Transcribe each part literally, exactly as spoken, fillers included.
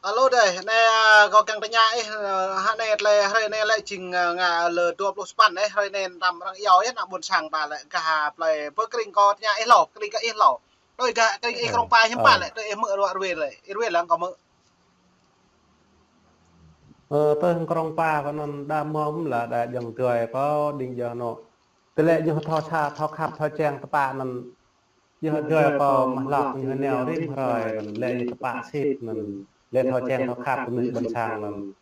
Alo dêh, anai, a, kâo kiăng tơña ih, a, hă anai tơlơi hrơi anai lĕ jing, a, ngă lơ dua pluh sapăn ih, hrơi anai tơdah arăng iâu ih ană ƀôn sang ta lĕ gah plơi, pơ kring kâo tơña ih hlâo, kring kơ ih hlâo. Đơi gah kring ih Krông Pa hiư̆m pă lĕ, đơi ih hmư̆ ruă ruai lĕ, ih ruai lăng kâo hmư̆. Ơ, tơ Krông Pa kâo anŭn đa mơ̆m lĕ đa jơ̆ng tui kâo đing jơ̆ anŭn. Tơlơi ñu thâo sa, thâo khăp, thâo čeng tơpă anŭn. Yua dơi kâo mă hlak ñu nao rĭm hrơi anŭn lĕ ñu tơpă sĭt anŭn lĕ thâo čeng thâo khăp kơ mơnuih ƀôn sang anŭn.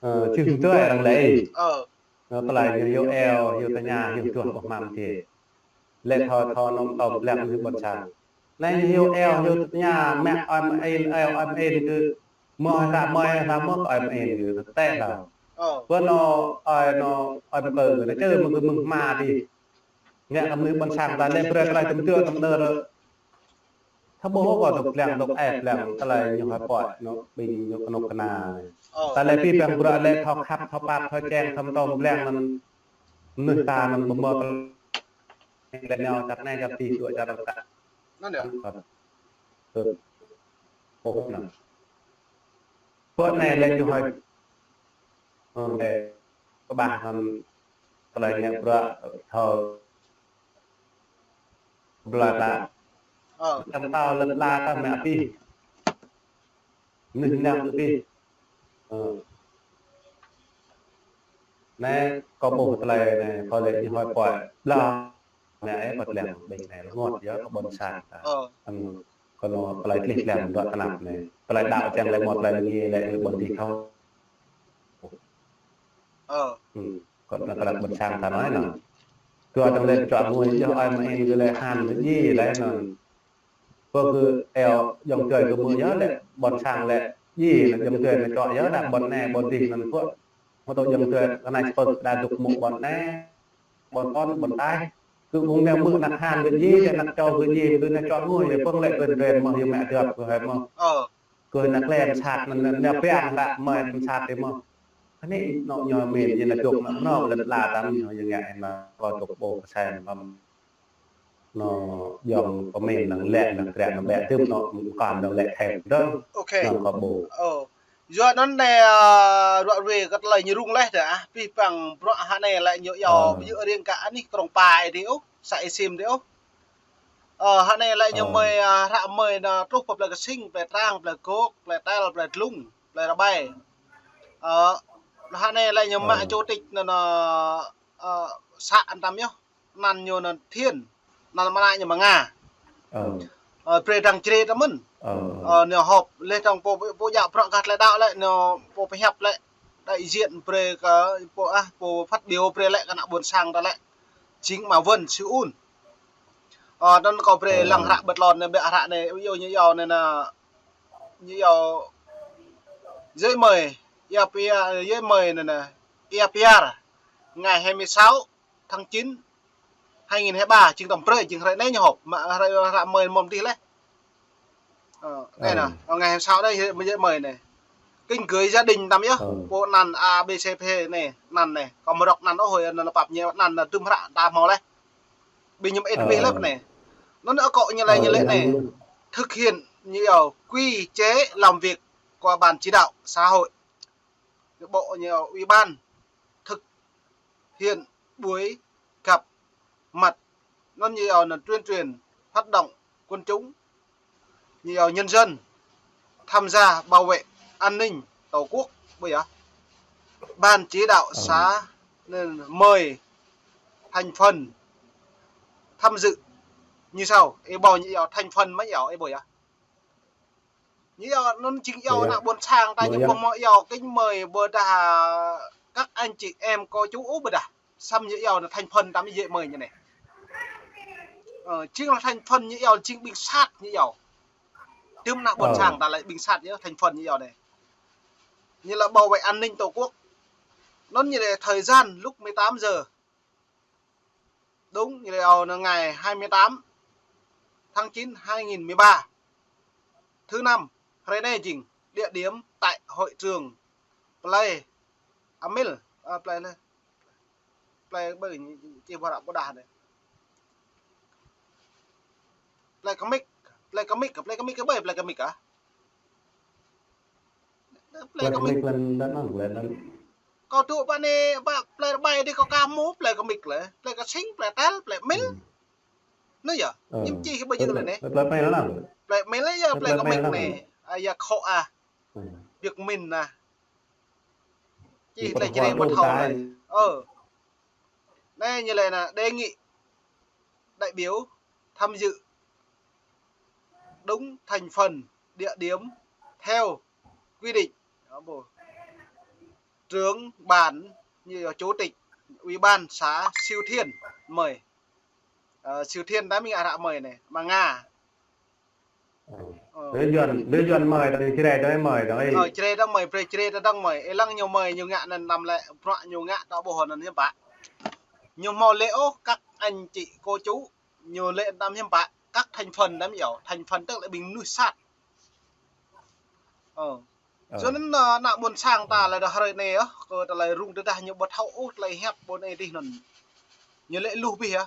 Ơ, čih tui arăng lĕ ih. Ơ. Ơ, tơlơi ñu hyu eo, hyu tơña, hyu tuah ƀu hmâo dih. Lĕ thâo thâo anŭn tơm ƀlĕk mơnuih ƀôn sang. Anai ñu hyu eo, hyu tơña, mă ơi mơin, eo ơi mơin kơ mơ̆ hră mơi, hră mơ̆ ơi mơin kơ tĕ hlâo. Ơ. Pơ anŭn ơi anŭn ơi mơ̆ kơ, kơ čơ mơ̆ kơ mơ̆ng hmâo dih. Ngă kơ mơnuih ƀôn sang ta lĕ brơi tơlơi tơm tơm tơm đơ. Thâo ƀuh kâo dŏ plăng dŏ ai plăng tơlơi ñu hơpă anŭn ƀing ñu kơnuk kơna. Ơ. Ta lĕ pĭ păng bruă lĕ thâo khăp, thâo pap, thâo čeng, thâo tơm plăng anŭn mơnuih ta anŭn ƀu mơ̆ tơlơi lĕ ñu čăt anai čăt adih dua čăt rơka. Anŭn yơh. Ơ. Ơ. Ơ, anai lĕ ñu hơi. Ơ, lĕ kơƀah anŭn tơlơi ngă bruă thâo blai ta. Ơ. Tơm tao lĕ la ta mă pĭ. Mơnuih năng pĭ. Ơ. Anai kâo ƀuh tơlơi anai, kâo lĕ ñu hơi pơai. Bla. Anai ih pơt lăng ƀing anai rơngot yơh kơ ƀôn sang ta. Ơ. Anŭn kơ anŭn tơlơi tlih lăng dŏ tơnap anai. Tơlơi đaŏ čang lĕ mơ̆ tơlơi lĕ ñu lĕ ƀôn dih thâo. Ơ. Ơ, kơ anŭn tơlơi ƀôn sang ta anai anŭn. Kơ tơlơi čuă ngui yơh ơi mơin kơ lĕ hăn kơ djai lĕ anŭn. Pơ kơ eo jơ̆ng tui kơ mơ̆ yơh lĕ ƀôn sang lĕ djai lĕ jơ̆ng tui anŭn čuă yơh đa ƀôn anai ƀôn dih anŭn pơ. Mơ̆ tơl jơ̆ng tui kơ anai čơpơ̆k đa dŏ mơ̆ ƀôn anai. Ƀôn ƀôn ƀôn tai. Kơ ƀing anai mơ̆ ană hăn kơ djai, ană čô kơ djai, kơ anai čuă ngui, pơ̆ng lĕ kơ ren mơ̆ yơh mă djop kơ hơi mơ̆. Ơ. Kơ ană klĕ sat anŭn anŭn anai pian ră mơi sat tơ mơ̆. Anai anŭn ñu mĭn, ñu anŭn dŏ anŭn lĕ la tăm ñu yơh ngă anŭn kơ dŏ ƀu kơ sai mơ̆. Anŭn jơ̆ng pơmĭn anŭn lĕ anŭn krĕ anŭn ƀĕ tơm anŭn mơkăn anŭn lĕ thep dơ̆ng. Ôkê. Anŭn kơ ƀu. Ơ. Yua anŭn anai, ơ, ruă ruai kơ tơlơi ñu rŭng laih tơ, a, pĭ păng bruă hă anai lĕ ñu iâu, ơ, ƀu djơ̆ riêng kơ anih Krông Pa ih dih ôh, să ih sim dih ôh. Ơ, hă anai lĕ ñu, ơ, mơi, ơ, hră mơi anŭn truh pơ plơi Ksing, plơi Trang, plơi Gok, plơi Tel, plơi Dlung, plơi Rơbai. Ơ, hă anai lĕ ñu mă, ơ, chủ tịch anŭn, ơ, ơ, să anŭn tăm yơh. Anăn ñu anŭn Thiên, anăn mơnă ñu mơnga. Ơ. Ơ, brơi dăng črê tơ mơ̆n. Ơ. Ơ, ñu họp, lĕ dăng pô, pô djă bruă gah tơlơi đaŏ lĕ, ñu pô pơhiăp lĕ. Đại diện brơi kơ pô, a, pô phát biểu brơi lĕ kơ ană ƀôn sang ta lĕ. Chính mà Vân Siu Un. Ơ, anŭn kâo brơi, ơ, lăng hră ƀơi tơlơi anai, ƀĕ hră anai, yua ñu iâu anai anŭn, ñu iâu giấy mời, ia pia, giấy mời anŭn anŭn, ia piar, ngày hai mươi sáu tháng chín, hai nghìn hai mươi ba, jing tơm brơi, jing hrơi anai ñu họp, mă hrơi, hră mơi mơ̆n dih laih. Ơ, anai anŭn, ơ, ngày hai mươi sáu anai, giấy mời anai. Kính gửi gia đình tăm yơh, ơ, pô anăn A B C D anai, anăn anai, kâo mơ̆ rŏk anăn ôh, hơi anăn pap ñu anăn, anăn tơm hră ta hmâo laih. Ƀing ñu mă ih tơpih laih anai. Anŭn akŏ ñu lĕ, ñu lĕ anai. Thực hiện ñu iâu quy chế làm việc của ban chỉ đạo xã hội. Bộ ñu iâu ủy ban thực hiện buổi gặp mặt. Anŭn ñu iâu anŭn tuyên truyền phát động quần chúng, ñu iâu nhân dân tham gia bảo vệ an ninh tổ quốc, ƀu djơ̆. Ban chỉ đạo xã nên mời thành phần tham dự như sau. Ih ƀuh ñu iâu thành phần mơ̆ iâu, ih ƀuh yơh. Ñu iâu anŭn jing iâu ană ƀôn sang ta, ñu ƀu hmâo iâu kính mời ƀôdah các anh chị em cô chú ôh ƀôdah. Samơ̆ ñu iâu anŭn thành phần tăm giấy mời ñu anai. Ơ, jing lĕ thành phần ñu iâu, jing ƀing sat ñu iâu. Tơm ană ƀôn sang ta lĕ ƀing sat yơh thành phần ñu iâu anai. Ñu lĕ bảo vệ an ninh tổ quốc. Anŭn ñu lĕ thời gian lúc mười tám giờ. Đúng, ñu lĕ iâu anŭn ngày hai mươi tám tháng chín hai nghìn mười ba. Thứ năm, hrơi anai jing, địa điểm tại hội trường Plei Amil, ơ, Plei lĕ. Plei ƀơi ñu, ñu čih ƀơi hră ƀôdah anai. Plei Kơmĭk, Plei Kơmĭk, Plei Kơmĭk kơ ƀơi, Plei Kơmĭk hă? Plei kơ mĭt. Kâo tŭ pơ anai, pơ plei rơbai dih kâo ka hmâo, plei kơ mĭt lĕ, plei kơ sing, plei tel, plei mil. Anŭn yơh, ñu čih ƀơi ñu lĕ anai. Plei mil yơh, plei kơ mĭt anai. Ơ, yơh khŏ ah. Biă mĭn nah. Čih tơlơi Jrai ƀu thâo lĕ. Ơ. Anai ñu lĕ anai, đề nghị đại biểu tham dự đúng thành phần, địa điểm theo quy định. Đó, bộ trưởng ban, như là chủ tịch ủy ban xã Siu Thiên mời. Ờ, Siu Thiên ta mới ngă ră mời anai, mơ̆ng Nga. Ơ. Lĕ Yuan, lĕ Yuan mời, ta Jrai ta mời, ta. Ơ, Jrai ta mời, brơi Jrai ta dơ̆ng mời. Ê lăng ñu mời, ñu ngă anŭn năm lĕ, bruă ñu ngă ta ƀuh anŭn hiư̆m pă. Ñu hmâo lĕ ôh, các anh chị, cô chú, ñu lĕ năm hiư̆m pă, các thành phần năm yơh, thành phần tức là ƀing mơnuih sat. Ơ. Ơ. Sơnăn, ơ, ană ƀôn sang ta lĕ dah hrơi anai yơh, kơ tơlơi rŭng tơdah ñu ƀu thâo ôh, tơlơi hiăp ƀôn anai dih anŭn. Ñu lĕ luh bih yơh.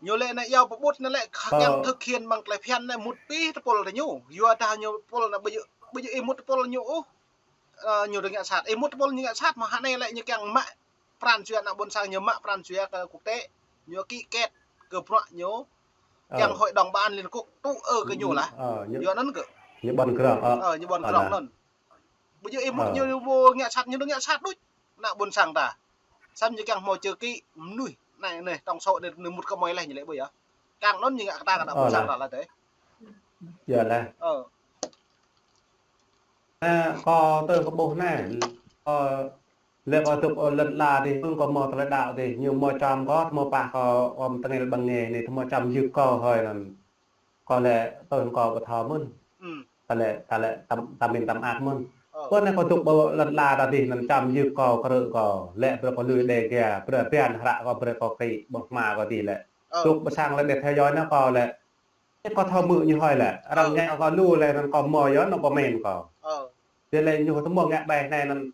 Ñu lĕ anai yua pơƀut anai lĕ kiăng thực hiện mơ̆ng tơlơi phiăn anai mŭt pĭ tơpul tơ ñu. Yua dah ñu tơpul anai ƀu djơ̆, ƀu djơ̆ ih mŭt tơpul ñu ôh. Ơ, ñu dŏ ngă sat. Ih mŭt tơpul ñu ngă sat, mơ̆ hă anai lĕ ñu kiăng mă pran jua ană ƀôn sang ñu mă pran jua kơ quốc tế. Ñu ký kết kơ bruă ñu. Ơ. Kiăng Hội đồng Bảo an Liên Hợp Quốc tŭ ơ kơ ñu lah. Ơ, ñu, yua anŭn kơ. Ñu ƀuăn krong, ơ. Ơ, ñu ƀuăn krong anŭn. Ƀu djơ̆ ih mŭt ñu, ñu ƀu ngă sat, ñu dŏ ngă sat đôč. Ană ƀôn sang ta. Samơ̆ ñu kiăng hmâo chữ ký mơnuih. Anai, anai, tổng số anai, anai mŭt kơ mơi leh ñu lĕ ƀu yơh. Kiăng anŭn ñu ngă kơ ta kơ ană ƀôn sang ta lah tơ. Yơh lah. Ơ. Anai, kâo tơ kâo ƀuh anai. Kâo lĕ kâo dŏ lŏn ala dih, mơ̆ng kâo hmâo tơlơi đaŏ dih, ñu hmâo čăm kâo, hmâo pah kâo, ôm tơngil ƀăng nge anai, hmâo čăm yưk kâo hơi anŭn. Kâo lĕ tơ kâo ƀu thâo mơ̆n. Ta lĕ, ta lĕ, tam, tam min tam ak mơ̆n. Ơ. Kâo anai kâo dŏ ƀơi lŏn ala ta dih, anŭn čăm yưk kâo, krư̆ kâo, lĕ brơi kâo lui đe gia, brơi phiăn hră kâo, brơi kâo kĭ, ƀơ̆ng hma kâo dih lĕ. Ơ. Dŏ ƀơi sang lĕ đe theo dõi anai kâo lĕ. Ê, kâo thâo hmư̆ ñu hơi lĕ. Arăng ngă kâo lu lĕ, anŭn kâo hmâo yơh, anŭn kâo mĭn kâo. Ơ. Tơlơi ñu hmâo ngă ƀai anai anŭn.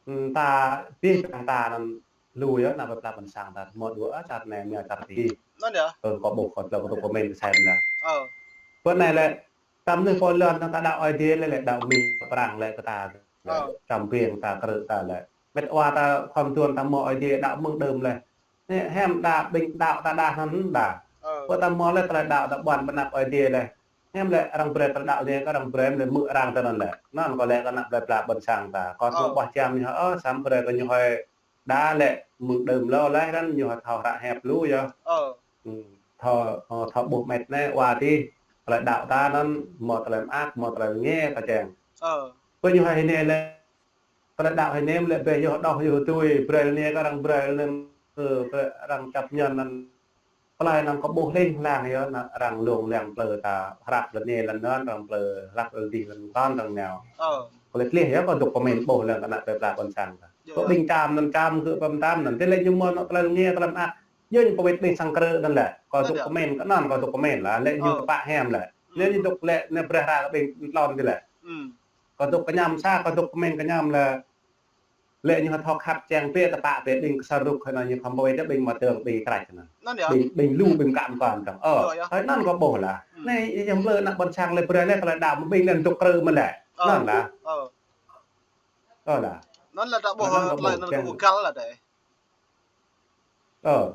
Ơ, ta dih păng ta anŭn lu yơh, ană plei pla ƀôn sang ta. Hmâo dua, ơ, čar anai, mia čar dih. Anŭn yơh. Ơ, kâo ƀuh kâo tơlơi kâo dŏ kâo mĭn kơ sem anai. Ơ. Pơ anai lĕ, tam anai pô lŏn anŭn ta đaŏ Ơi Adai lĕ, lĕ đaŏ mĭn prăng lĕ kơ ta. Ơ. Čăm ƀing ta krư̆ ta lĕ. Met wa ta khŏm tuan ta hmâo Ơi Adai đaŏ mơ̆ng đưm lĕ. Anai hiam đa ƀing đaŏ ta đa anŭn đa. Ơ. Pơ ta hmâo lĕ tơlơi đaŏ ta ƀuăn ƀơi anăp Ơi Adai lĕ. Hiam lĕ arăng brơi tơlơi đaŏ anai kơ arăng brơi lĕ mơ̆ arăng tơ anŭn lĕ. Anŭn kâo lĕ kơ ană plei pla ƀôn sang ta. Kâo hmâo ƀuh čăm ñu, ơ, samơ̆ brơi kơ ñu hơi đa lĕ mơ̆ng đưm lơ leh anŭn ñu hơi thâo hră hiăp lu yơh. Ơ. Ơ, thâo, ơ, thâo ƀuh met anai wa dih. Tơlơi đaŏ ta anŭn hmâo tơlơi mơak, hmâo tơlơi rơngiă kơ čeng. Ơ. Pơ ñu hơi anai lĕ Tơlơi đaŏ hơi nem lĕ ƀĕ yơh đŏh yơh tui, brơi anai kơ arăng brơi anŭn, ơ, brơi arăng čăp ñăn anŭn. Plei anŭn kâo ƀuh hling hlang yơh, anŭn arăng lông lăng plơi ta, hrăp lĕ anai lĕ anŭn, arăng plơi hrăp lĕ dih lĕ anŭn, arăng nao. Ơ. Kâo lĕ klih yơh, kâo dŏ kơ mĭn ƀuh lăng kơ ană plei pla ƀôn sang ta. Yơh. Kâo ƀing čăm anŭn čăm kơ pơm tam anŭn, tơlơi ñu mơ̆n anŭn tơlơi rơngiă, tơlơi mơak. Yơh ñu pơwĭt ƀing sang krư̆ anŭn lĕ, kâo dŏ kơ mĭn kơ anŭn, kâo dŏ kơ mĭn lah, lĕ ñu tơpă hiam lĕ. Lĕ ñu dŏ lĕ, anai brơi hră kơ ƀing lŏn dih lĕ. Kâo dŏ kơ ñăm sa, kâo dŏ kơ mĭn kơ ñăm lĕ. Lĕ ñu thâo khăp čeng pĕ tơpă pĕ ƀing kơsar rŭk hơi anŭn ñu khŏm ƀuh ih ƀing mă tơng ƀing krač anŭn. Anŭn yơh. Ƀing, ƀing lu ƀing kăm kăm tơng. Ơ, hơi anŭn kâo ƀuh lah. Anai yơh plơi ană ƀôn sang lĕ brơi lĕ tơlơi đaŏ mơ̆ng ƀing anŭn dŏ krư̆ mơ̆n lĕ. Anŭn lah. Ơ. Ơ lah. Anŭn lah ta ƀuh tơlơi anŭn kâo ƀuh găl lah dih. Ơ.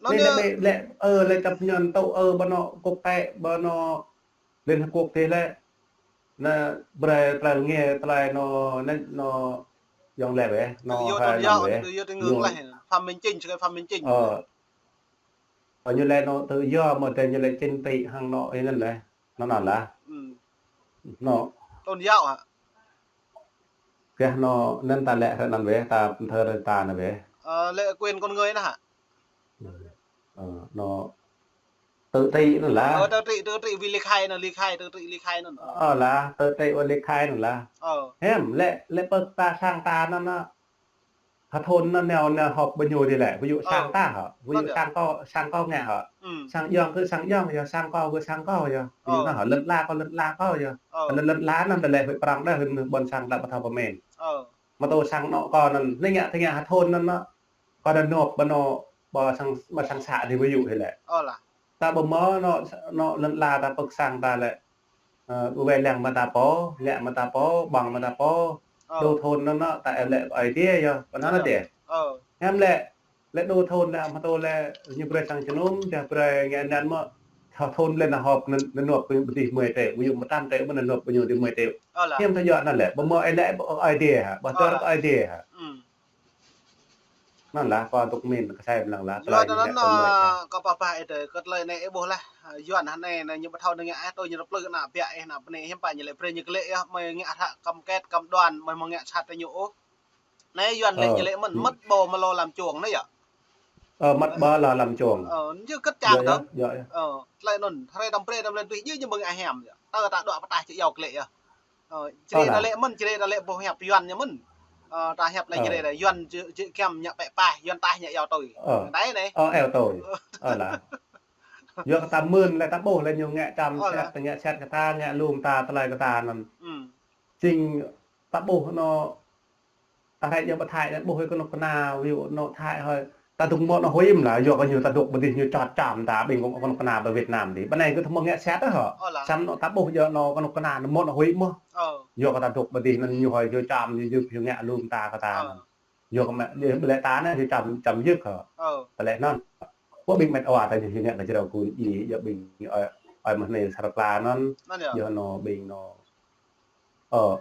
Anŭn lĕ, lĕ, ơ, lĕ čăp ñăn tŭ, ơ, ƀơi anŏ quốc tế, ƀơi anŏ Liên Hợp Quốc dih lĕ. Anai brơi tơlơi rơngiă, tơlơi anŭn, anai anŭn yŏng lĕ wĕ, anŭn tự do tôn giáo, tự do tín ngưỡng lĕ, Phạm Minh Chính, sư Phạm Minh Chính. Ơ. Ơ, ñu lĕ anŭn tự do, mơ̆ tơ ñu lĕ chính trị hăng anŭn, anŭn lĕ. Anŭn anŭn lah. Anŭn. Tôn giáo hả? Kơ anŭn, anŭn ta lĕ hrơi anŭn wĕ, ta pơthơ hrơi ta anŭn wĕ. Ơ, lĕ quyền con người anŭn hả? Ơ, anŭn tự trị anŭn lah. Ơ, tự trị, tự trị vì ly khai anŭn, ly khai, tự trị ly khai anŭn. Ơ lah, tự trị vì ly khai anŭn lah. Ơ. Hiam, lĕ, lĕ pơ ta sang ta anŭn, anŭn. Hơthôn anŭn nao, nao họp ƀơi ñu dih lĕ, ví dụ sang ta hă, ví dụ sang kâo, sang kâo ngă hă. Sang ayŏng kơ sang ayŏng yơh, sang kâo kơ sang kâo yơh. Ví dụ anŭn hă, lŏn ala kâo, lŏn ala kâo yơh. Lŏn, lŏn ala anŭn tơlơi hơi prăng đah, hơi ƀôn sang ta ƀu thâo pơmĭn. Mơ̆ tơ sang anŏ kâo anŭn, anai ngă, tơ ngă hơthôn anŭn, anŭn. Kâo đa nộp ƀơi anŏ, ƀơi sang, ƀơi sang xã dih ví dụ hĭ lĕ. Ơ lah. Ta ƀu hmâo anŏ, anŏ lŏn ala ta pơ sang ta lĕ. Ơ, ƀu wai lăng mơta pô, ngă mơta pô, ƀơ̆ng mơta pô. Ơ. Đô thôn anŭn, anŭn ta eo lĕ Ơi Adai yơh, pơ anŭn anŭn yơh. Ơ. Hiam lĕ, lĕ đô thôn lĕ mơta lĕ ñu brơi sang jơnum, dah brơi ngă anŭn mơ̆, thôn lĕ nao họp anŭn, anŭn nộp ƀing ƀu dih mười triệu, ví dụ một trăm triệu mơ̆ anŭn nộp ƀing ñu dih mười triệu. Ơ lah. Hiam thâo yua anŭn lĕ, ƀu hmâo ơi lĕ Ơi Adai hă, ƀu tơr Ơi Adai hă. Anŭn lah, kâo dŏ min, kơ sai lăng lah, yua tơlơi anŭn, anŭn, kơ pơpă ih tơ, kơ tơlơi anai ih ƀuh lah, Yuan hơnai, anai ñu ƀu thâo anai ngă ih, tui ñu rơplư ană biă ih, ană bơnai hiam pă ñu lĕ brơi ñu klĕ yơh, mơi ngă hră cam kết cam đoan, mơi hmâo ngă sat tơ ñu ôh. Anai Yuan lĕ ñu lĕ mơ̆n, mơ̆t ƀâo mơ̆ lŏ lăm čông anai yơh. Ơ, mơ̆t ƀâo lŏ lăm čông. Ơ, ñu kơt čang tơ. Yơh, yơh. Ơ, tơlơi anŭn, hrơi tăm brơi tăm lĕ tui ñu mơ̆ng ahem yơh. Tơ ta dŏ pơtah či yua klĕ yơh. Ơ, črê ta lĕ mơ̆n, črê ta lĕ ƀuh hiăp Yuan ñu mơ̆n. Ơ, ta hiăp lĕ črê ta Yuan jĕ, jĕ kiăm ñu pĕ pah, Yuan taih ñu yua tui. Ơ. Đai anai. Ơ, yua tui. Ơ lah. Yua kơ ta mưn lĕ ta ƀuh lĕ ñu ngă čăm sĕt, ngă sĕt kơ ta, ngă lum ta, tơlơi kơ ta anŭn. Jing ta ƀuh anŭn, ta rai yơh ƀu thâo, ƀuh hơi kơnuk kơna, ví dụ anŭn thâo hơi. Ta dŏ mơ̆ anŭn huĭ mơ̆n lah, yua kơ ñu ta dŏ ƀu dih ñu čot čăm ta, ƀing kơnuk kơna ƀơi Việt Nam dih. Bơnai kơ ta mơ̆ ngă sĕt hă. Samơ̆ anŭn ta ƀuh yơh anŭn kơnuk kơna anŭn mơ̆ anŭn huĭ mơ̆n. Yua kơ ta dŏ ƀu dih anŭn ñu hơi ñu čăm, ñu yua ñu ngă lum ta kơ ta. Yua kơ mă, yua ƀu lĕ ta anai, yua čăm, čăm yua kơ. Ơ. Tơlơi anŭn. Ƀuh ƀing met wa ta yua ngă kơ jrao kun i, yua ƀing ơi, ơi mơ̆ anai sar pla anŭn. Anŭn yơh. Yua anŭn ƀing anŭn. Ơ,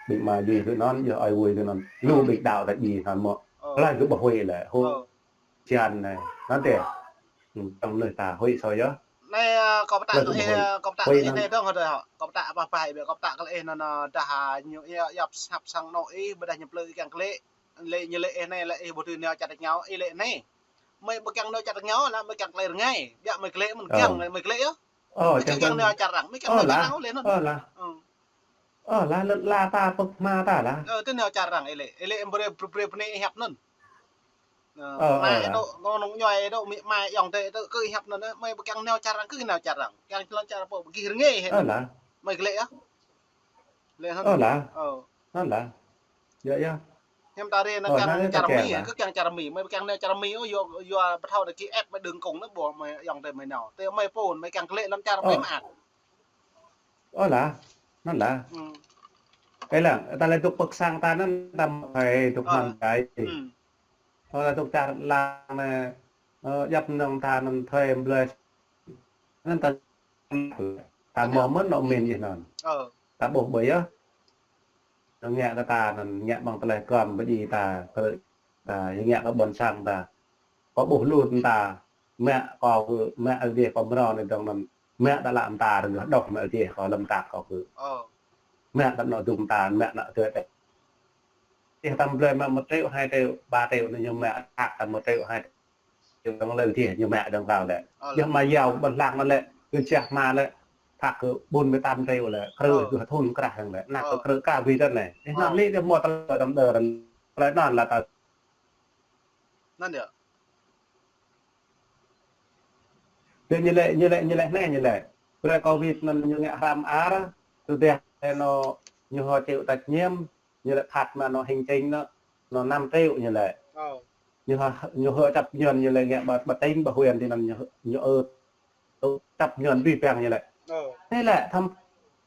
ƀing mă yua kơ anŭn, yua ơi wui kơ anŭn. Lu ƀing đaŏ ta i anŭn mơ̆. Ơ. Tơlơi kơ ƀu huĭ lĕ, hô. Ơ. Čian anai. Anŭn tơ. Tơm anai ta huĭ sô yơh. Anai, ơ, kâo pơtă kơ ih, kâo pơtă kơ ih anai dơ̆ng hơdơi hŏ. Kâo pơtă pơpă ih, kâo pơtă kơ ih anŭn, anŭn dah ñu yap sap sang anŭn ih, ƀôdah ñu plư ih kiăng klĕ. Lĕ ñu lĕ ih anai lĕ ih ƀu dưi nao čar tơñao, ih lĕ anai. Mơi ƀu kiăng nao čar tơñao lah, mơi kiăng klĕ rơngai. Biă mơi klĕ mơ̆n kiăng, mơi klĕ yơh. Mơi kiăng nao čar arăng, mơi kiăng nao čar arăng ôh lĕ anŭn. Ơ lah, lĕ lah ta pơk hmua ta lah. Ơ, tơ nao čar arăng ih lĕ, ih lĕ brơi, brơi, brơi bơnai ih hiăp anŭn. Ơ, ơ, mai ih dŏ, ngŏ nŏng ñuai ih dŏ, mĭ mai ayŏng adơi ih dŏ, kơ ih hiăp anŭn, mơi ƀu kiăng nao čar arăng, kơ ih nao čar arăng. Kiăng čơlŏn čar pô, ƀu gih rơngai hĕ anŭn. Mơi klĕ yơh. Lĕ anŭn. Ơ lah. Ơ. Anŭn lah. Yơh, yơh. Hiam ta rai anŭn kiăng čar Mi, kơ kiăng čar Mi. Mơi ƀu kiăng nao čar Mi, ơ, yua, yua ƀu thâo đa ki ĕp mơi đơ̆ng kông anŭn ƀuh mơi ayŏng adơi mơi nao. Tơ mơi pô, mơi kiăng klĕ lŏn čar mơi mơak. Ơ lah. Anŭn lah. Ơ lah, ta lĕ dŏ pơk sang ta anŭn ta mơi dŏ mơ̆n dai. Ơ, ta dŏ čar lăng anai, ơ, yap anŭn ta anŭn thơi blơi. Anŭn ta, ta mơ̆ mơ̆n anŭn min yơh anŭn. Ơ. Ta ƀuh ƀơi yơh. Anŭn ngă kơ ta anŭn ngă ƀơ̆ng tơlơi kơm ƀơi ta, kơ ta, yua ngă kơ ƀôn sang ta. Kâo ƀuh lu ta, mă kâo kơ, mă Ơi Adai kâo mrâo anai dơ̆ng anŭn, mă ta lăm ta rơngiă dŏ mă Ơi Adai kâo lăm ta kâo kơ. Ơ. Mă ta anŭn dŭm ta, mă anŭn tơl. Ih tam blơi mă một triệu, hai triệu, ba triệu anŭn ñu mă tak ta một triệu, hai triệu. Dơ̆ng lơ dih ñu mă dơ̆ng rao lĕ. Ơ. Yua mă yua ƀơ̆ng lăng anŭn lĕ, kơ čah mă lĕ, phak kơ bốn mươi tám triệu lĕ, krư̆ kơ thun krah dơ̆ng lĕ, anăp kơ krư̆ krah ƀĭ dơ̆ng anai. Ih anŭn lĕ ñu mă tơlơi đơ̆ng đơ̆ng, tơlơi anŭn lah ta. Anŭn yơh. Tơ ñu lĕ, ñu lĕ, ñu lĕ anai ñu lĕ. Brơi Covid anŭn ñu ngă hrăm ar, tơdah anŭn ñu hơ̆ chịu trách nhiệm, ñu lĕ phạt mă anŭn hành chính anŭn, anŭn năm triệu ñu lĕ. Ơ. Ñu hơ̆, ñu hơ̆ chấp nhận ñu lĕ ngă ƀă, ƀă tỉnh, ƀă huyện tơ anŭn ñu, ñu ơ, chấp nhận ƀĭ păng ñu lĕ. Ơ. Anai lĕ, thăm,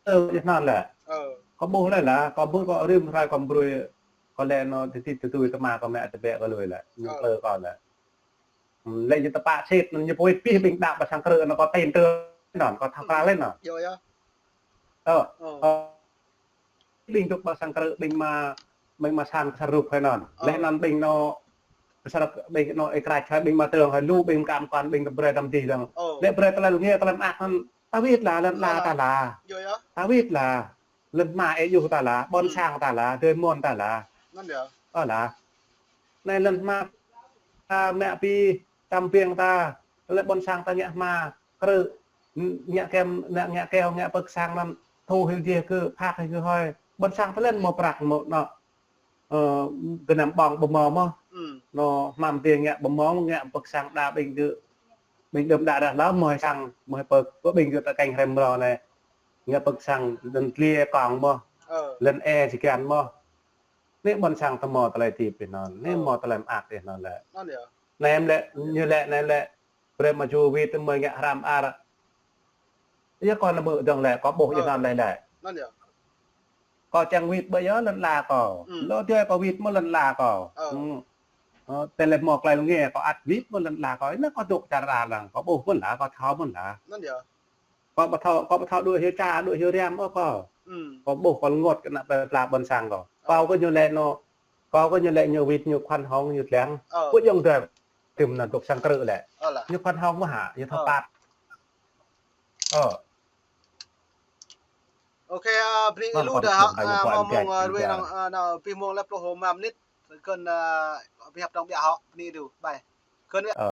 ơ, ñu anŭn lĕ. Ơ. Kâo ƀuh lĕ lah, kâo ƀuh kâo rĭm hrơi kâo brơi, kâo lĕ anŭn tơti tơtui tơma kâo mă tơbiă kâo lui lĕ. Ñu plư kâo lĕ. Lĕ ñu tơpă sĭt, ñu pơwĭt pih ƀing đaŏ ƀă sang krư̆ anŭn kâo tin tưởng anŭn, kâo thâo kral anŭn. Yơh, yơh. Ơ. Ơ. Ƀing dŏ ƀă sang krư̆, ƀing mă, ƀing mă sang kơsar rup hơi anŭn. Ơ. Lĕ anŭn ƀing anŭn, kơsar ƀing anŭn ih krăč hơi ƀing mă tơ̆ng hơi lu ƀing kam kon ƀing tơ brơi tăm dih dơ̆ng. Ơ. Lĕ brơi tơlơi ngă tơlơi mơak anŭn, ta wĭt lah, lŏn lah ta lah. Yơh, yơh. Ta wĭt lah. Lŏn hmua ih yua ta lah, ƀôn sang ta lah, adơi amôn ta lah. Anŭn yơh. Ơ lah. Anai lŏn hmua ta mă ƀĭ čăm ƀing ta, lĕ ƀôn sang ta ngă hmua, krư̆, ngă kem, ngă, ngă keo, ngă pơk sang anŭn, thu hil dih kơ, phak hil kơ hơi. Ƀôn sang ta lĕ mơ̆ prăk mơ̆ anŭn. Ơ, gơnam ƀơ̆ng ƀu mơ̆ mơ̆. Anŭn hmua dih ngă ƀu mơ̆, ngă pơk sang đa ƀing dih. Ƀing đưm đă đah lŏ mơ̆ sang, mơ̆ pơk, ƀing dih ta keng hrăm mrâo anai. Ngă pơk sang, lŏn tlia kông mơ̆. Ơ. Lŏn ê si kian mơ̆. Anai ƀôn sang ta mơ̆ tơlơi tip ih anŭn. Anai mơ̆ tơlơi mơak ih anŭn lĕ. Anŭn yơh. Anai em lĕ, ñu lĕ, anai lĕ. Brơi mă čô wĭt tơ mơi ngă hrăm ar. Yua kâo nao ƀơ̆ dơ̆ng lĕ, kâo ƀuh yua anŭn lĕ lĕ. Anŭn yơh. Kâo čang wĭt ƀơi yơh lŏn ala kâo. Hmm. Lŏ tui kâo wĭt mơ̆ lŏn ala kâo. Ơ. Hmm. Ơ, tơlơi mơ̆ klai lŏng kâo ăt wĭt mơ̆ lŏn ala kâo. Anŭn kâo dŏ čar ala lăng, kâo ƀuh mơ̆n lah, kâo thâo mơ̆n lah. Anŭn yơh. Kâo ƀu thâo, kâo ƀu thâo đuaĭ hyu ča, đuaĭ hyu răm ôh kâo. Hmm. Kâo ƀuh kâo lŏ ngŏt kơ ană plơi pla ƀôn sang kâo. Ơ. Kâo kơ ñu lĕ anŭn, kâo kơ ñu lĕ ñu wĭt ñu khăn hông ñu tlăng. Ơ. Kâo yŏng dơ̆ng, tơm anŭn dŏ sang krư̆ lĕ. Ơ lah. Ñu khăn hông mơ̆ hă, ñu thâo păt. Ơ. Ơ. Ok, ơ, bơni lu dah hŏ, ơ, mơ̆ng, ơ, ruai nong, ơ, nong, pi mông lĕ pluh rơma mơnit. Kơn, ơ, pi hăp tong biă hŏ, bơni lu. Bye. Kơn biă. Ơ.